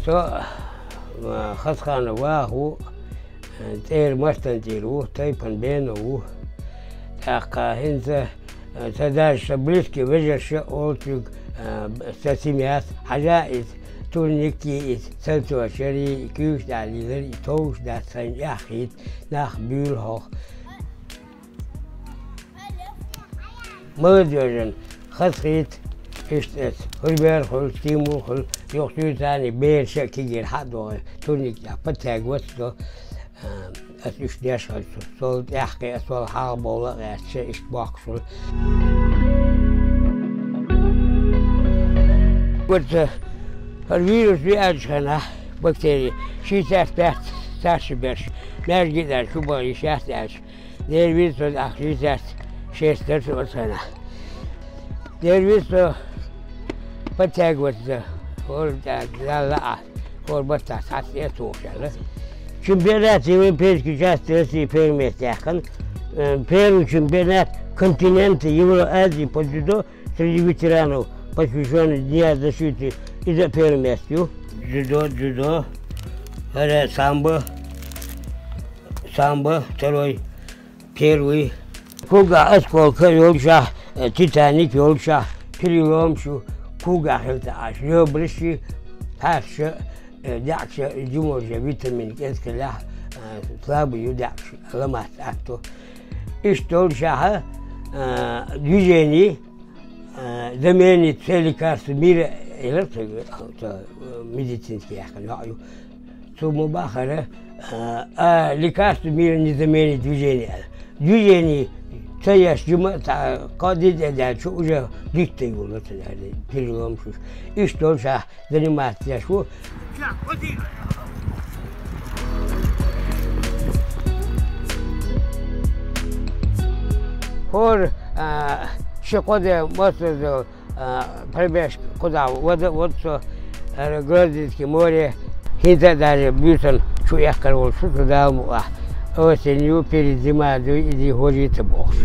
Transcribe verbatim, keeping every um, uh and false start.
Со, а, Хасханов Ваха ву, а, цӀера Мартан тӀера ву, тайпан бено ву. ТӀаккха хӀинца, а, ца даже сан близкий вежарша олу цуьнга, а, сан семьяс, хьажа иза, турник йи иза, цалцо шари, и куьйгаш дӀа лелар, и товш дац, сайна эхь хийта, нах буьйлу хьох. Молодёжан хазахийта, иштта эца хӀур бер хуьлу, стимул хуьлу, юха цуьйцарний бераша а кегийра хьа а догӀий, турник тӀехь подтягиваться до, а, аса уьш деш хилча, сол тӀаьхьа кхин а, сол хьалха бовла а гӀерташ, иштта боккхуш хуьлу. Варца, хӀара вирус веача хенахь, бактери, ши цаьрца пять царши берш, маьждиге а даьлла, шу бан йиш яц аьлча, дервиз со ахь ши цаьрца шесть дара со оцу хенахь. Дервиз со подтягиваться, хӀора тӀе Далла а, хӀора баттахь цхьацца эцо аьлла. Чемпионат Европейской части России первое место яьккхина. Э, первый чемпионат континента Евроазии по дзюдо среди ветеранов, посвящённый Дня защиты, иза первое место ю. Дзюдо, дзюдо, хӀара самбо, самбо, второй, первый. Когах осколка йолчохь, э, Титаник йолчохь, перелом шу, когах хилла Ӏаш, ребраши, пхьарша, э, даьӀахкаша, жиморжа витамин кӀезиг хилахь, э, слабый ю даьӀахкаш, ламац атто. Иштта долчохь, э, движение, э, заменит все лекарства мира, элира цо, цо, э, медицинский яьккхина йоӀ ю. Цо ма бахара, а, а, лекарство мира не заменит движение аьлла. Движение ца еш жима а ца кхо де тӀе даьлча уже дитта йолу ца аьлла, перелом шуьш. Иштта долчохь заниматься еш ву. ХӀора, а, ши-кхо де моцаза а, пробежка кхузахь вада а вада со, ара Грозницкий море, хӀинца а даже буьйсанна чу эккхар волуш ву со Дала мукъалахь. Осенью перед зимой дуй, иди хӀожий ца бохуш.